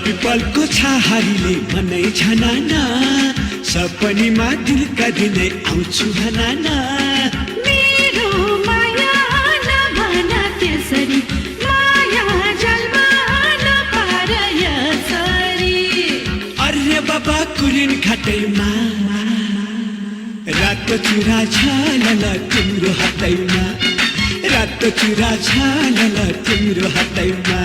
पिपलको छाहारीले मनै छनाना सपनीमा दिलका दिनै आउँछु भनाना मेरो माया नभन त्यसरी माया जलमा नपार यसरी अरे बाबा कुरिन घाटैमा रातो चुरा छानल तिम्रो हातैमा रातो चुरा छानल तिम्रो हातैमा